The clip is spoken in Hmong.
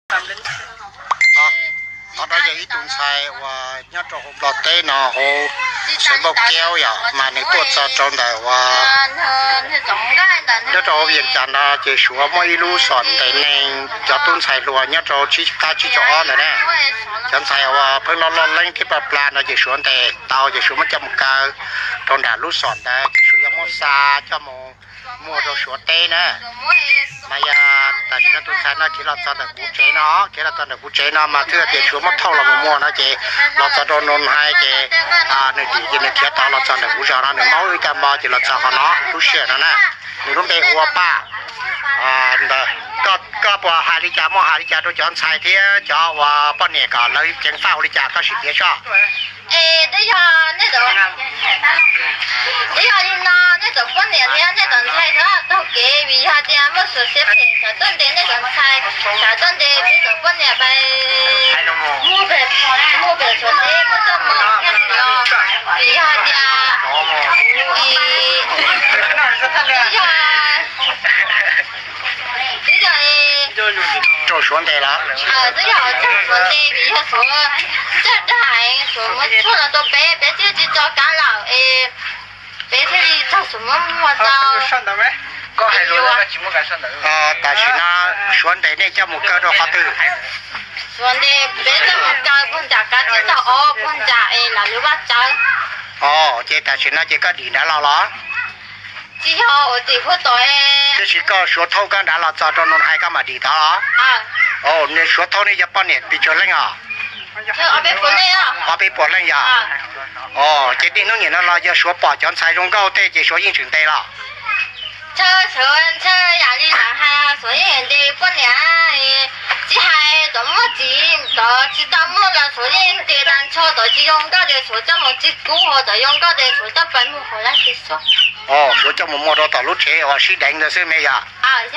Qhov no yog ib tug ntxhais uas nyob rau hauv Nplog teb no hauv xeev Npauj Kiaub yom, mas nws tuaj txog rau ntawm uas nyob rau hauv Vias Cas no ces Suav muaj ib lub xom ntes neeg cov tub ntxhais hluas nyob rau qab tsib caug ob ntawd na. Cov ntxhais uas pheej loj loj leeb thiab pla pla no ces Suav ntes tau ces Suav muab coj mus kaw rau nram lub xom ntawd ces Suav yuav muab xa coj mus muag rau Suav teb na. Mas yog tam sim no tus ntxhais no khiav los txog ntawm kuv tsev no, khiav los txog ntawm kuv tsev no mas twb tias Suav muab thauj los mus muag no ces los txog rau Nus Hais ces nws dim ces nws khiav tod los txog ntawm kuv zos no, nws maub wb caj npo ces los txog qhov no lub sij hawm no na. Nws lub npe hu ua Paj ntawd. Koj puas hais li cas, muaj hais li cas rau cov ntxhais thiab cov uas poj niam kom lawv ceev faj ua li cas koj sim piav soj. Es twb yog nej, twb yog li no, nej cov poj niam thiab nej cov ntxhais txhob taug kev vim yog tias muaj Suav siab phem xav tuaj ntes nej cov ntxhais, xav tuaj ntes peb cov poj niam pais muag pem, muag pem Suav teb muab tuaj mus thiaj li os. Vim yog tias, es, twb yog, twb yog, rau Suav ntes los, twb yog raug Suav ntes vim yog Suav ncaj dag, Suav muab tshuaj los rau peb, peb thiaj tsis tso kab lawm es peb thiaj li raug Suav muab muag tau. Tam sim no Suav ntes nej coj mus kaw rau qhov twg? Suav ntes peb coj mus kaw puag nram qab tsib caug ob puag nram es lawv lub vaj tsawb. Os, ces tam sim no ces koj dim nrad los los? Tsis yog, ua tim huab tom. Tiam sis koj Suav thauj koj nrad los txog rau Nus Hais koj mam dim tod los? Os, Suav thauj nej cov poj niam pes tsawg leej os? Ob peb puas leej yog? Os, ces niaj hnub nim no los yog Suav pom cov ntxhais zoo nkauj tej ces Suav yeej tseem ntes los? Ntshe, ntshe yam li lawv hais Suav yeej ntes poj niam, tsis hais cov muaj txiv, cov tsis tau muaj los Suav yeej ntes tag nrho, cov tsis zoo nkauj ces Suav coj mus txij kub, ho cov zoo nkauj ces Suav coj pais muag hauv lab tsis suav. Os, Suav coj mus muag rau tom lub tsev uas sib deev ntawd xwb me yog? Os.